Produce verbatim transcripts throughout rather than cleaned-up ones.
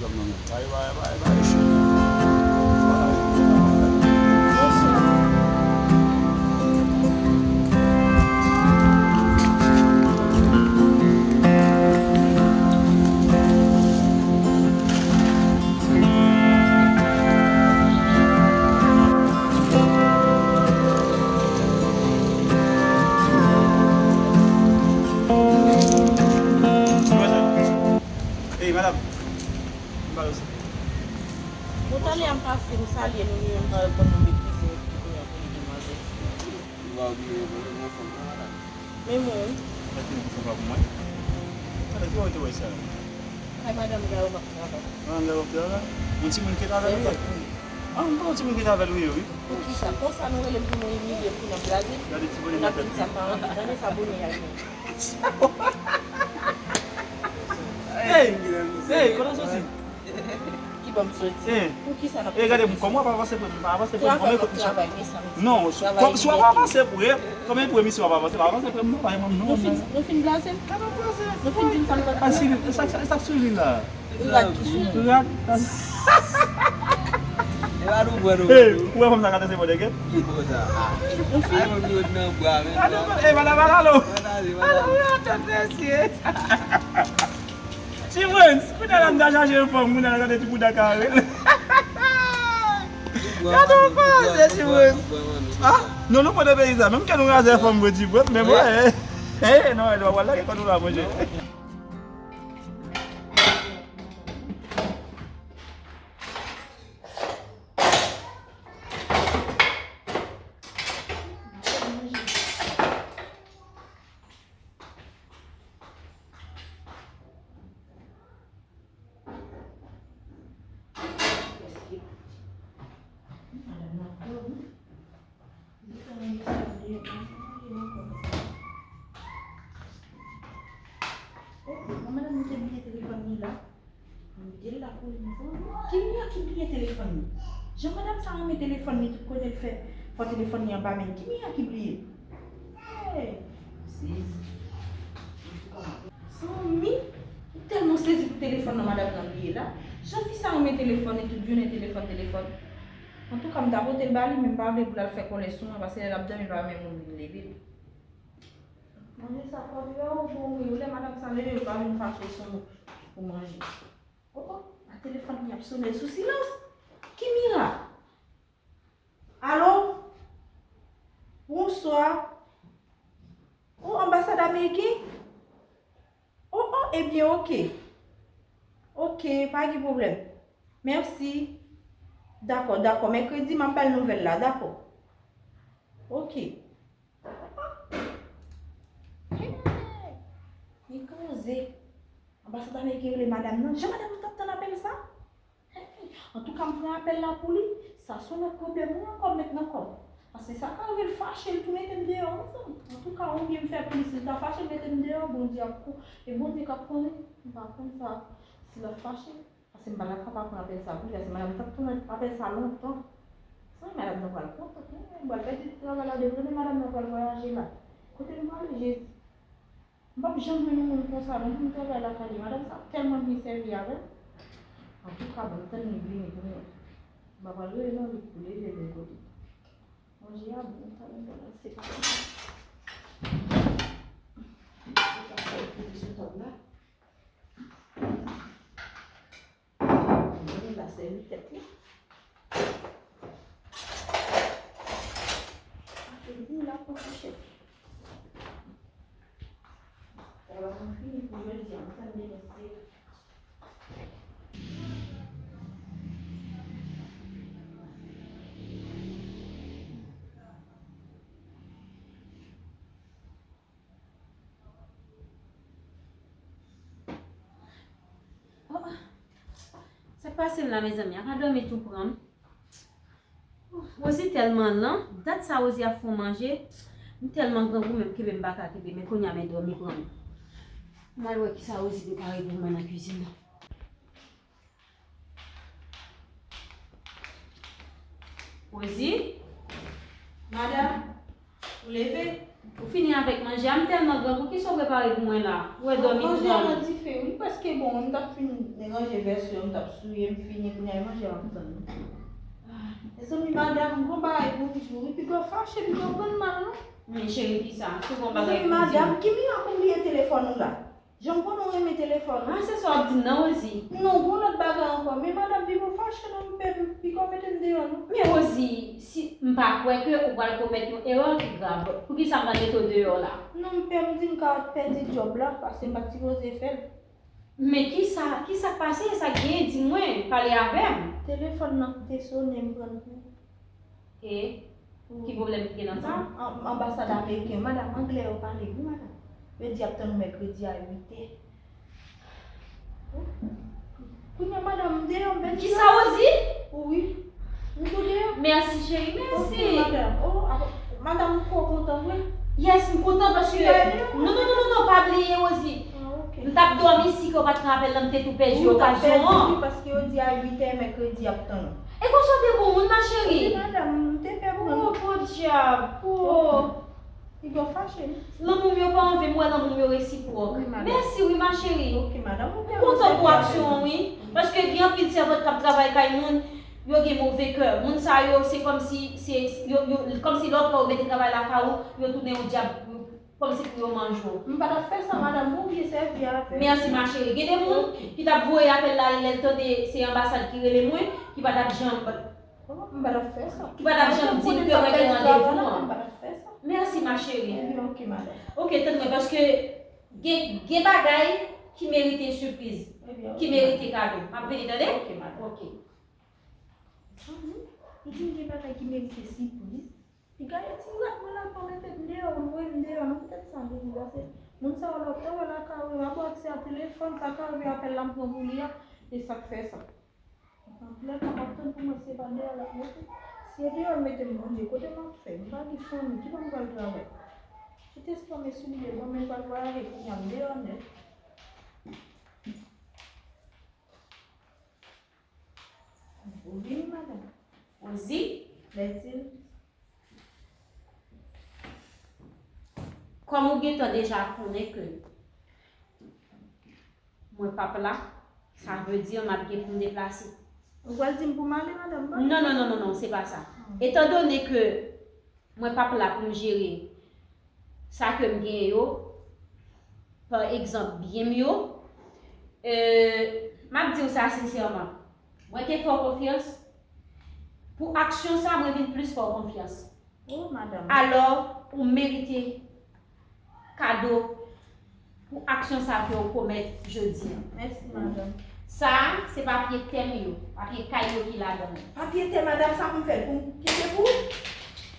Dòm nan men. Bay, bay, bay, bay, cheri. Ey, madanm. M pa resi. Bon, talè a m pase, m salye nou, nou menm pa reponn, nou meprize, epi kounye a pou li demwazèl. Nou pa oblije reponn, nou anfòm nan, madanm. Men mwen. Sa ki nou konprann pa pou mwen? Madanm, ki wè w te wè sa? Kay madanm Garo m ap travay. Madanm Garo ap travay? Yon timoun ki travay avè l? Ah, m konnen yon timoun ki travay avè l, wi, wi. Poukisa? Konsa nou rele m pou nou imilye m, pou n ap blaze? Gade ti bonè nan tèt li. N ap di sa pa anvi tande sa bonè a gen. Hey! Hey, kote w soti? Ki ban m soti? Eh. Poukisa n ap... Eh, gade, kòman w ap avanse pou m pa avanse pou m? Travay, m ap travay, mesye. Non, kòm si w ap avanse pou e, kòman pou emisyon w ap avanse, w ap avanse pou m, non, pa mwen, non. Nou fin, nou fin blaze? Gade w blaze. Nou fin di m sa nou pa... Ah, si, sa, sa, sa k sou li la? Rad ki sou li. Rad. E pa nou pran nou. Hey, ou wè fanm sa gade se bò dègèt? Ki bò sa? Nou fin. Ay, mwen, nou nan bwa, men. Ah, non, eh, madam, ala lo. Ala, ala, tèt mesye. Chimwens, kounye a la m ta chache yon fanm, kounye a la gade ti bouda kare. Gade yon faze, Chimwens. Ah, non, nou pran de peyi sa, menm ke nou razè fanm vre, Chimwens, men mwen, eh, eh, non, Edwa, wala, gen kòd ou la, monchè. Oh, madanm li te bliye telefòn li la. Mete l la pou li, mezanmi. Ki mirak ki bliye telefòn li? Jan madanm sa renmen telefòn li, tout kote l fè, fò telefòn li anba men l. Ki mirak ki bliye? Hey, sezi. Zanmi, m tèlman sezi pou telefòn nan madanm nan bliye la. Jan fi sa renmen telefòn li, tout jounen telefòn, telefòn. Antouka, m ta pote l ba li, men m pa vle pou l al fè kòlè sou mwen, paske lè l ap dòmi, l pa renmen moun vin leve l. Manje sa fò deyò, ou bon, wi, ou lè madanm sa leve, l pa vin fache sou nou pou manje. Oh, oh, a telefòn li ap sonnen sou silans. Ki mirak? Alo? Bonswa. Oh, anbasad ameriken? Oh, oh, ebyen, oke. Oke, pa gen pwoblèm. Mèsi. Dakò, dakò. Mèkredi, m ap ba l nouvèl la, dakò. Oke. Hey! Li kraze. Anbasad ameriken rele madanm nan. Jan madanm nan t ap tann apèl sa? Hey! Antouka, m pran apèl la pou li. Sa se yon lòt pwoblèm wi ankò m met nan kò m. Paske sa ka rive l fache, l tou mete m deyò, mezanmi. Antouka, ou byen m fè pou li, si l ta fache, l mete m deyò, Bondye ap kou-, e Bondye k ap konnen. M pa konn sa, si l ap fache. Paske m pa t ap ka pa pran apèl sa pou li, paske madanm t ap tann apèl sa lontan. Sa madanm nan pral kontan, m pral pèdi ti travay la, depi lè madanm nan pral vwayaje la. Kote m prale, Jezi? M p ap janm jwenn yon moun konsa, non, pou m travay lakay li. Madanm sa ap tèlman byen sèvi avè m. Antouka, ban m tann li vini pou mwen. M pa pral rele non li pou leve vin kote. Manje a bon, sa bon, bon, se pa konsa. Se pa sa pou li sou tab la. Mwen la sèvi tèt li. Apre di la pou kouche. Travay mwen fini pou jodi a, mwen tann demen se Oh, oh. Sa k pase m la, mezanmi? Apa dòmi tou pran m? Rosie tèlman lan, dat sa Rosie ap fè w manje. M tèlman grangou, menm kenbe m pa ka kenbe, men kounye a men dòmi pran m. M al wè kisa Rosie prepare pou mwen nan kwizin nan. Rosie? Madanm, ou leve? Ou fini avèk manje a? M tèlman grangou, kisa w prepare pou mwen la? Ou wè dòmi pran m. Manje a nan dife wi, li prèske bon, m t ap fin Ranje vès yo, m t ap souye, m fini, kounye a e manje m ap tann. Mezanmi, madanm, m gon bagay pou m di w wi, piga w fache, piga w pran mal, non. Men cheri, kisa? Ki gon bagay pou m di w? Mezanmi, madanm, ki mirak ou bliye telefòn ou la? Jan m konnen w renmen telefòn ou. Ah, se sa w ap di m nan, Rosie? Non, gon lòt bagay ankò. Men madanm, piga w fache, non, m pè, piga w mete m deyò, non. Men Rosie, si m pa kwè ke ou pral komèt yon erè ki grav, poukisa m pral mete w deyò la? Non, m pè, m di m ka pèdi djòb la, paske m pa t sipoze fè l. Men kisa, kisa k pase? Sa k genyen? Di mwen, pale avè m. Telefòn nan te sonnen, m pran l pou. E ki pwoblèm ki gen nan sa? An-, anbasad ameriken, madanm, anglè yo pale, wi, madanm. Yo di y ap tann ou mèkredi a uit è. Kounye a, madanm, m deyò, m pèdi. Kisa, Rosie? Wi. M tou deyò. Mèsi, cheri, mèsi. Ok, madanm. Oh, ah, madanm, ou twò kontan, vre? Yes, m kontan paske... Non, non, non, non, non, pa bliye, Rosie. Ah, ok. M t ap dòmi si ke w pa t pran apèl la, m te tou pèdi okazyon an. Wi, paske yo di a uit è mèkredi y ap tann ou. E konsa w te bon moun, ma chérie? Wi, madanm, m te pè pou ou. Oh, podyab. Oh. Piga w fache, wi. Lanmou m yo pa anvi, m wè lanmou m yo resipwòk. Wi, madanm. Mèsi, wi, ma chérie. Ok, madanm, ou... M kontan pou aksyon an, wi. Paske gen anpil sèvant k ap travay kay moun, yo gen move kè. Moun sa yo, se kòmsi, se, yo, yo, kòmsi lè w pran yo mete travay lakay ou, yo tounen yon dyab, kòmsi pou yo manje w. M pa t ap fè sa, madanm, bon, byen sèvi avè m. Mèsi, ma chérie. Gen de moun ki t ap voye apèl la, lè l tande se anbasad ki rele mwen, ki pa t ap janm... M pa t ap fè sa. Ki pa t ap janm di m ke mwen gen randevou an. M pa t ap fè sa. Mèsi, ma chérie. Ebyen, ok, madanm. Ok, tann mwen, paske gen, gen bagay ki merite sipriz, ki merite kado. M ap vini, tande? Ok, madanm. Ok. Zanmi, li di m gen bagay ki merite sipriz. Li gade ti rat mwen la, pa mete m deyò, m voye m deyò, non, poutèt sa, li di, pase moun sa yo lòt tan wè lakay ou, yo pa ba w aksè a telefòn, sa ka rive apèl la m pran pou li a, e sa k fè sa. Anpil tan m ap tann pou mwen, se pa deyò l ap mete. Si e deyò l mete m, Bondye, kote m ap fè? M pa gen fanmi, ki bò m pral travay? Tout espwa m eswile, bon, men m pral vwayaje, kounye a m deyò nèt. Ou vini, madanm? Rosie? Bètil. Kòm ou gentan deja konnen ke mwen p ap la, sa vle di m ap gen pou m deplase. Ou pral di m pou m ale, madanm, pa... Non, non, non, non, non, se pa sa. Etandone ke mwen p ap la pou m jere sa ke m genyen yo, pa egzanp, byen m yo, e, m ap di w sa sensèman, mwen te fè w konfyans, pou aksyon sa, mwen vin plis fè w konfyans. Oh, madanm. Alò, ou merite kado pou aksyon sa ke w komèt jodi a. Mèsi, madanm. Sa a, se papye tè m yo, papye kay yo ki ladan l. Papye tè, madanm, sa pou m fè l? Pou m kenbe pou ou?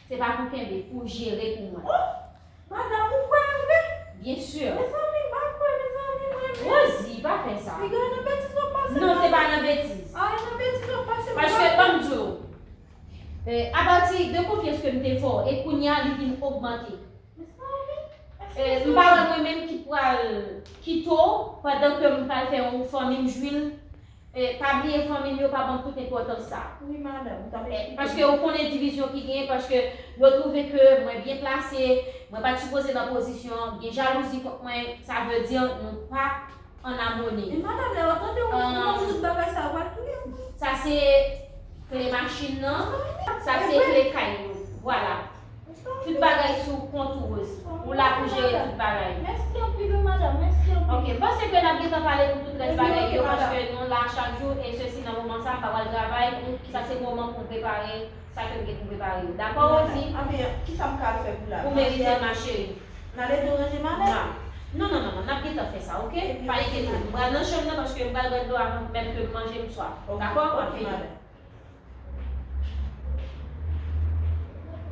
Se pa pou kenbe, pou jere pou mwen. Oh, madanm, ou kwè m vre? Byen si. Mezanmi, m pa kwè, mezanmi, mwen menm. Rosie, pa fè sa. Piga nan betiz w ap pase. Non, se pa nan betiz. Ah, e nan betiz w ap pase. Paske, ban m di w, e, apati de konfyans ke m te fè w, e kounye a, li vin ogmante. E, m pa wè mwen menm ki pral kite w pandan ke m pral fè yon fanmi m jwi l. E, pa bliye fanmi m yo pa ban m tout enpòtans sa. Wi, madanm, ou t ap eksplike. E, paske ou konnen divizyon ki genyen, paske yo twouve ke mwen byen plase, mwen pa t sipoze nan pozisyon, gen jalouzi kont mwen, sa vle di nou pa an amoni. Men madanm, lè yo tande w, ou konn tout bagay sa yo pral touye w. Sa se kle machin nan, sa se kle kay yo. Vwala. Tout bagay sou kont ou, Rosie. Ou la pou jere tout bagay. Mèsi anpil, wi, madanm. Mèsi anpil. Ok, m panse ke n ap gentan pale pou tout rès bagay yo, paske nou la chak jou, e sesi nan moman sa, m pa pral travay. Sa se moman pou m prepare sa ke m gen pou m prepare yo. Dakò, Rosie? Anben, kisa m ka fè pou la? Ou merite l, ma chérie. N ale tou ranje malèt? Non, non, non, non, n ap gentan fè sa, ok? Pa enkyete w. M pral nan chanm nan paske m pral bwè dlo avan menm ke m manje, m swaf. Dakò? M ap vini.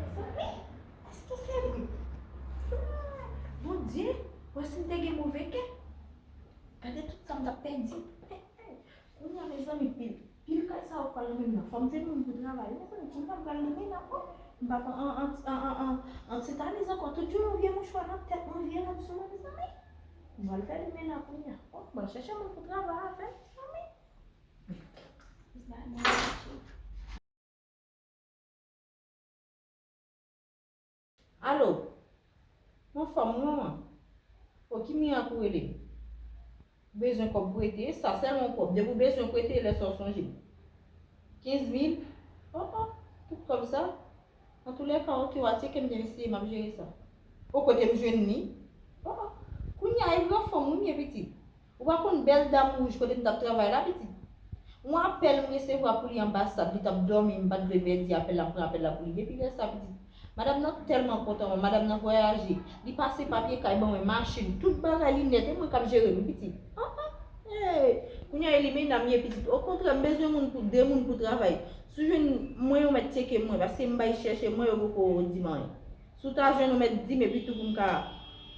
Mezanmi, èske se vre? Bondye, wè si m te gen move kè. Gade tout sa m t ap pèdi. Kounye a, mezanmi, pil, pil kay sa yo k pral nan men m nan. Fò m jwenn moun pou travay. Mezanmi, kounye a m pral nan men n ankò. M p ap an, an, an, an, an, an ti taliz ankò. Tout jou yon vye mouchwa nan tèt mwen, vye rad sou mwen, mezanmi. M pral fè nan men n kounye a. Oh, m pral chèche moun pou travay avè m, mezanmi. Alo? Anfòm, wi, manman. O, ki mirak ou rele m? Ou bezwen kòb prete, sa sèlman w pwòp. Depi w bezwen prete, lè sa w sonje m. Kenz mil? Oh, oh, tout kòb sa? Antoulèka, oke, w a tcheke m, byen, mesye, m ap jere sa. O, kote m jwenn li? Oh, oh. Kounye a, e gran fanm wi m ye, pitit. Ou pa konn bèl dam wouj kote m t ap travay la, pitit? Yon apèl m resevwa pou li anbasad, li t ap dòmi, m pa t vle pèdi apèl la, m pran apèl la pou li. Depi lè sa, pitit, madanm nan tèlman kontan mwen, madanm nan vwayaje, li pase papye kay ban mwen, machin, tout bagay li nèt, e mwen k ap jere l wi, pitit. Ah, ah, hey! Kounye a e li medam ye, pitit. Okontrè, m bezwen moun pou, de moun pou travay. Si w jwenn mwen, yo mèt tcheke mwen, paske m bay chèche mwen, yo poko di m anyen. Si w ta jwenn, ou mèt di m epi tou pou m ka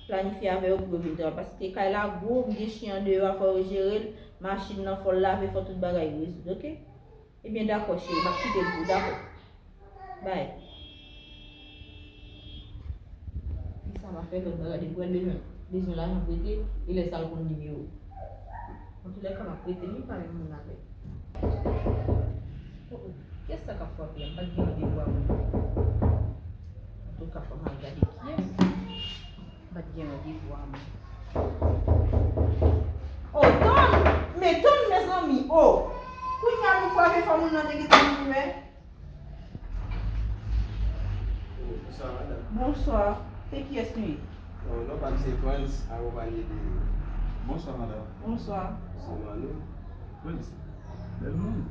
planifye avè yo pou yo vin travay. Paske kay la gwo, m gen chen andeyò a, fò yo jere l, machin nan fò l lave, fò tout bagay rezoud, oke? Ebyen dakò cheri, m ap kite l pou ou, dakò? Bay. Fi sa va fè lòt bagay, depi w wè l bezwen, bezwen lajan prete, e lè sa l konn nimewo w. Antoulèka, m ap prete l wi, pa menm moun avè l. Oh, oh, kiyès sa k ap frape a? M pa t gen randevou a moun. Antouka, fò m al gade kiyès. M pa t gen randevou a moun. Oh, Ton! Men Ton, mezanmi! Oh! Kounye a nou frape, fò moun nan te gentan mouri, men. Bonswa, madanm. Bonswa. Se kiyès nou ye? Oh, non pa m se Frantz, akonpanye de... Bonswa, madanm. Bonswa. Se Manou. Frantz, bèl moun.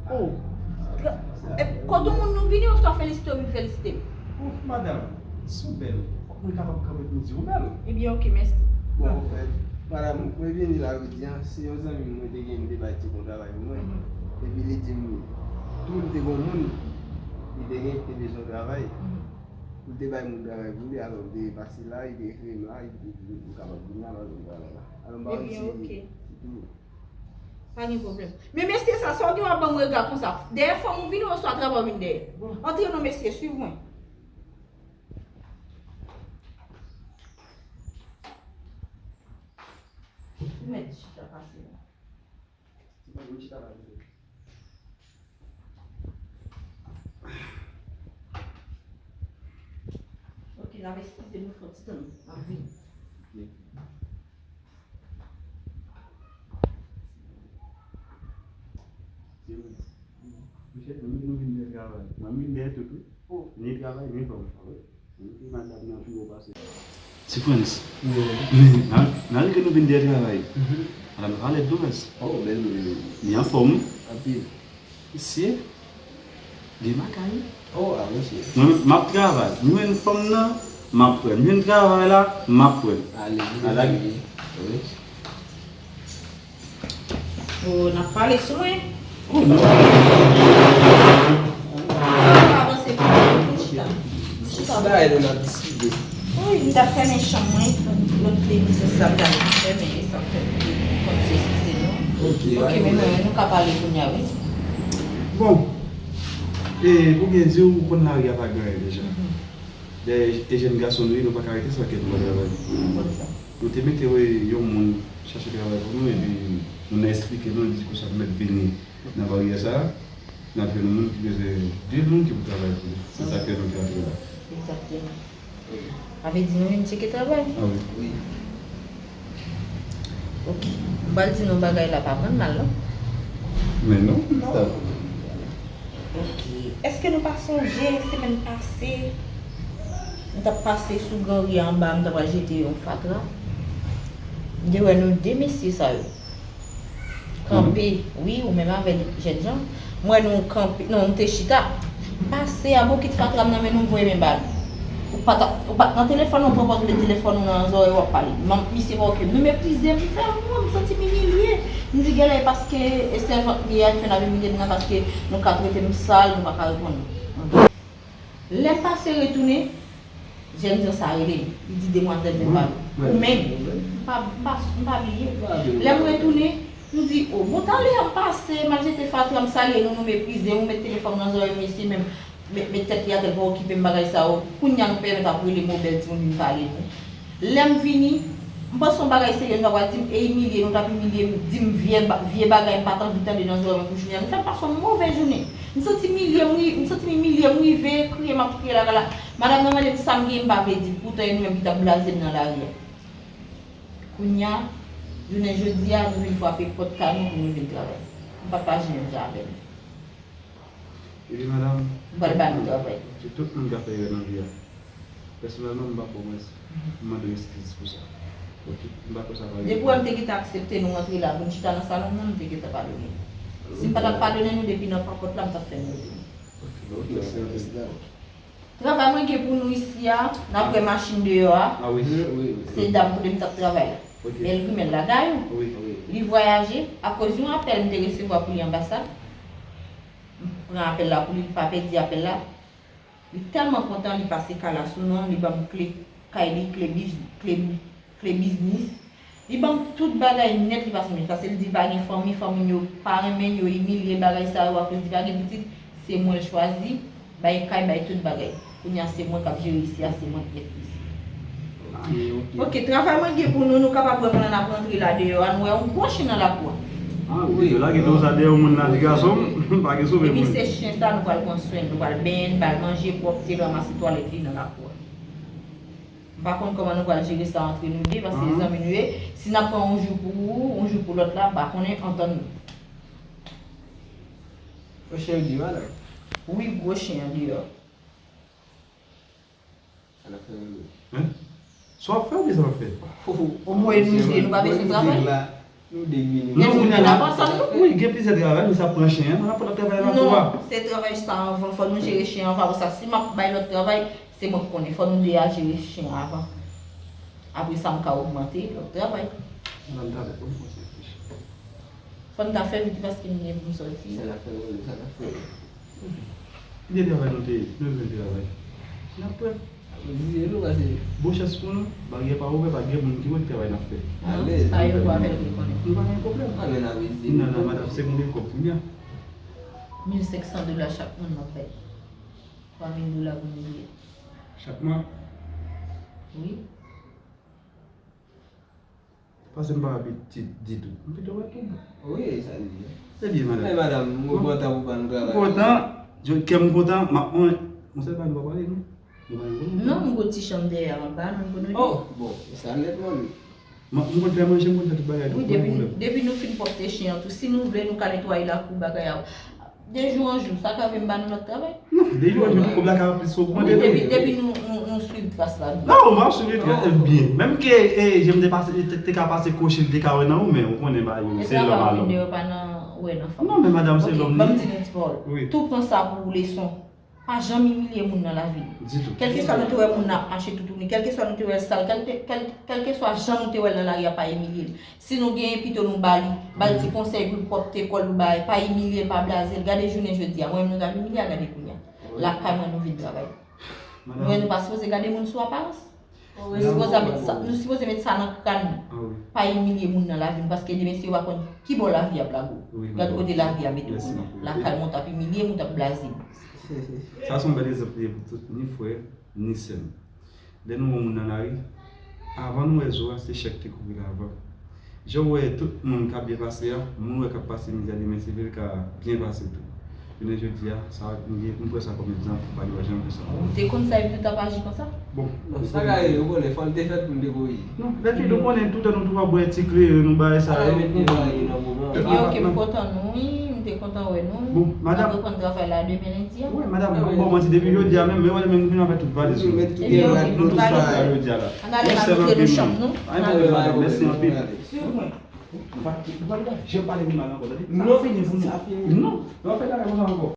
Oh, tra- e, kote moun nou vini, oswa felisite w vin felisite m? Oh, madanm, si w bèl, fòk mwen kapab kanpe pou m di w bèl. Ebyen, oke, mèsi. Bon, anfèt, madanm, mwen vini la jodi a, se yon zanmi m mwen te gen, m te bay ti kontra bay pou mwen. Mhm. Epi li di m, tou li te gen yon moun, li te gen, ki te bezwen travay. Mhm. Li te bay moun travay pou li, alò, m te pase la, li te ekri m la, li te di m kapab vin la, m al jwenn travay la. Alò, m pa konn si, ebyen, oke, si tou. Pa gen pwoblèm. Men mesye sa, sa w gen w ap ban m rega konsa? Dèyè fanm ou vini oswa travay ou vin dèyè? Bon. Antre non mesye, swiv mwen. Ou mèt chita pase la. Se pa vre, chita la, vre. Ok, n ap eskize nou fò ti tan, n ap vini. Ok. Se vre. Mesye, nou, nou vin de travay. Mwen vin de tout, wi. Oh. Ni travay, ni fanm. Wi. Wi, madanm nan pi wo pase. Ti Frantz. Wi. Men, mal-, malgre nou vin de travay, mhm, madanm pa lèd non, mès. Oh, bèl wi. Li anfòm, wi. Anpil. Mesye, gen bagay, wi. Oh, a, mesye. Mwen, m ap travay. M jwenn fanm nan, m ap pran. M jwenn travay la, m ap pran. Ale, ale. Wi. Oh, n ap pale sou mwen. Oh, non. Avanse pou mwen, pou chita. Pou chita. Bagay nou n ap diskite. Wi, m t ap fèmen chanm mwen, lòt de biznis la m t ap fèmen, e sa fè m te fò m eskize nou. Ok, ok, men nou ka pale kounye a, wi. Bon, e pou byen di w, ou konn lari a pa gen anyen deja. Mhm. Dèyè e jèn gason nou ye, nou pa ka rete san kè nou pa travay. Konn sa. Nou te mete, wi, yon moun chache travay pou nou, epi moun nan eksplike nou, li di konsa nou mèt vini nan baryè sa a, n ap jwenn yon moun ki bezwen de moun ki pou travay pou li. Se sa k fè nou te antre la. Egzakteman. Sa vle di nou vin tcheke travay? A wi. Wi. Ok. M pral di nou yon bagay la, pa pran l mal, non? Men non, sa. Ok. Èske nou pa sonje semèn pase, m t ap pase sou granri a anba a, m t ap al jete yon fatra? M te wè nou de mesye sa yo kanpe, wi, ou menm avè jènjan. M wè nou kanpe, non, nou te chita. M pase a bokit fatra m nan men nou, m voye men ba nou. Ou pa t, ou pa t nan telefòn, ou pran pòz ou met telefòn ou nan zòrèy ou ap pale. M, misye pa okipe m. Nou meprize m, m fè wont, m santi m imilye. M di genlè e paske e sèvant m ye a ki fè n ap imilye m nan, paske nou ka trete m sal, nou pa ka reponn mwen. Lè m pase retounen, jènjan sa rele m. Li di, "Demwazèl, men pa ou menm." M pa, m pa, m pa bliye. Lè m retounen, m di, "O, bon, talè a m pase, m al jete fatra, m salye nou, nou meprize m, ou met telefòn nan zòrèy mesye, men met, met tèt li atè, l pa okipe m, bagay sa yo. Kounye a nou pèmèt ap rele m, o bèl timoun vin pale nou." Lè m vini, m panse yon bagay serye nou ta pral di m, e imilye nou t ap imilye m, di m vye ba-, vye bagay m pa t anvi tande nan zòrèy mwen pou jounen an. Nou fè m pase yon move jounen. M santi m imilye, m ri-, m santi m imilye, m rive kriye, m ap kriye lakay la. Madanm nan mande m sa m genyen, m pa vle di l. Poutan e nou menm ki t ap blaze m nan lari a. Kounye a, Jounen jodi a, nou vin frape pòt kay nou pou nou vin travay. M pa t pa janm menm jan avè nou. Epi, madanm, m pral ba nou travay. Se tout moun k ap fè erè nan vi a. Pèsonèlman, m pa kwè mwen, m mande w eskiz pou sa. Ok, m pa kwè sa va rive. Depi w wè m te gentan aksepte nou rantre la pou n chita nan salon m nan, m te gentan padone nou. Si m pa t ap padone nou depi nan pòt la, m t ap fè nou retounen. Ok, mèsi anpil. Travay mwen gen pou nou isi a, n ap wè machin deyò a. Ah wi. Se dam kote m t ap travay la. Ok. Bèl grimèl la, gay ou. Wi. Li vwayaje, akoz yon apèl m te resevwa pou li anbasad. M pran apèl la pou li, li pa pèdi apèl la. Li tèlman kontan, li pase kay la sou non, li ban m kle kay li, kle biz-, kle, kle biznis. Li ban m tout bagay nèt, li pase m, paske li di pa gen fanmi, fanmi m yo pa renmen l, yo imilye bagay sa yo, akoz li pa gen pitit, se mwen l chwazi, bay kay, bay tout bagay. Kounye a se mwen k ap jere isi a, se mwen k mèt isi. Ok, ok. Ok, travay mwen gen pou nou, nou kapab wè mwen nan ap rantre la deyò a, nou wè yon gwo chen nan lakou a. Ah wi, yo lage dlo sa dèyè yon moun la, ti gason m, pa gen sove moun. Epi se chen sa, nou pral pran swen l, nou pral benyen l, ba l manje, pwòpte l, ranmase twalèt li nan lakou a. M pa konn kòman nou pral jere sa antre nou de, paske se zanmi nou ye. Si n ap pran yon jou pou ou, yon jou pou lòt la, m pa konnen, antann nou. Gwo chen yo di, madanm. Wi, gwo chen an deyò. Sa n ap fè menm wi. Hein? Sa w ap fè oubyen sa n ap fè? Omwen nou di nou pa bezwen travay. Nou de minimòm. Non, gen plizyè travay, men sa pran chen an, nan rapò l ap travay nan lakou a. Non, se travay sa anvan, fò nou jere chen an anvan, apre sa, si m ap bay lòt travay, se mwen k konnen, fò nou de a jere chen an avan. Apre sa, m ka ogmante lòt travay. Madanm, talè, pou m konsantre. Fò n ta fè vit paske m gen pou m sòti. Sa n ap fè, Rose, sa n ap fè. Kite travay nou te ye, nou jwenn travay. N ap pran. Ap egzije nou, paske bon chans pou nou, baryè pa ouvè, pa gen moun ki wè ki travay n ap fè. Alèz. Pa yo pou apèl ki konnen. Nou pa gen pwoblèm. Anben n ap egzije nou. Non, non, madanm, se konbyen kòb kounye a? Mil senk san dola chak moun m ap bay. Twa mil dola pou nou ye. Chak mwa? Wi. Paske m pa abitud ditou. M pito wè tou. Wi, sa li ye. Se byen, madanm. Men madanm, mwen kontan pou pa nou travay. M kontan, kè m kontan, m ap mwen. Mwen sèl pa nou pa pale, non? Nou pa gen pwoblèm. Non, m gon ti chanm dèyè a, m ap ba nou pou nou de. Oh, bon, e sa nèt, mwen. M konn fè manje, m konn fè tout bagay. Wi, depi, depi nou fin pwòpte chen an tou, si nou vle, nou ka netwaye lakou bagay a. De jou an jou, sa ka vin ba nou lòt travay. Non, de jou an jou, kòb la ka plis ogmante tou. Wi, depi, depi nou, nou, nou swiv tras la byen. Non, m ap swiv tras byen. Menm ke, e, jan m te pase, te, te ka pase kwochi, li te ka wè nan ou, men ou konnen ba yo, se lòm a lòm. E travay ou vin deyò pa nan, wè nan fanm. Non, men madanm, se lòm li. Ok, ban m di nou ti pawòl. Wi. Tou pran sa pou leson. Pa janm imilye moun nan lavi nou. Ditou. Kèlkeswa nou te wè moun nan ap mache toutouni, kèlkeswa nou te wè l sal, kèl-, kèl-, kèlkeswa jan nou te wè l nan lari a, pa imilye l. Si nou genyen, pito nou ba li. Ba l ti konsèy pou l pwòpte kò l, pou bagay. Pa imilye l, pa blaze l. Gade jounen jodi a. Mwen menm nou t ap imilye a, gade kounye a. Lakay mwen nou vin travay. Nou wè nou pa sipoze gade moun sou aparans. Nou sipoze met sa, nou sipoze met sa nan kràn nou. Pa imilye moun nan lavi nou, paske demen si yo pa konn kibò lavi ap lage w. Gad kote lavi a mete w kounye a. Lakay mwen w t ap imilye m, w t ap blaze m. Sa se yon bèl egzanp li ye pou tout ni frè, ni sè m. Lè nou wè yon moun nan lari, avan nou wè zo a, se chè k te kouvri l avan. Jan w wè tout moun k ap byen pase a, moun w wè k ap pase mizè demen se vre l ka byen pase tou. Jounen jodi a, sa m gen, m pran sa kòm egzanp pou pa nou pa janm fè sa ankò. Ou te konn sa epi w t ap aji konsa? Bon. Non, sa ka rive, ou konnen, fò l te fèt pou l te korije. Non, lè fini, ou konnen, toutan nou tou ap bwè ti kleren, nou bay sa yo. Epi ok, m kontan nou, wi, m te kontan wè nou. Bon, madanm. N ap reprann travay la demen lendi a. Wi, madanm, m ap ba w manti depi jodi a menm, men wè menm nou fini fè tout valiz nou. Epi ok, nou tout sa jodi a la. Ann ale, n ap montre nou chanm nou. Ann ale, madanm, mèsi anpil. Swiv mwen. Nou pa, nou pa janm pale nou mal ankò, tande? Sa fini pou nou. Non, nou pa fè bagay konsa ankò.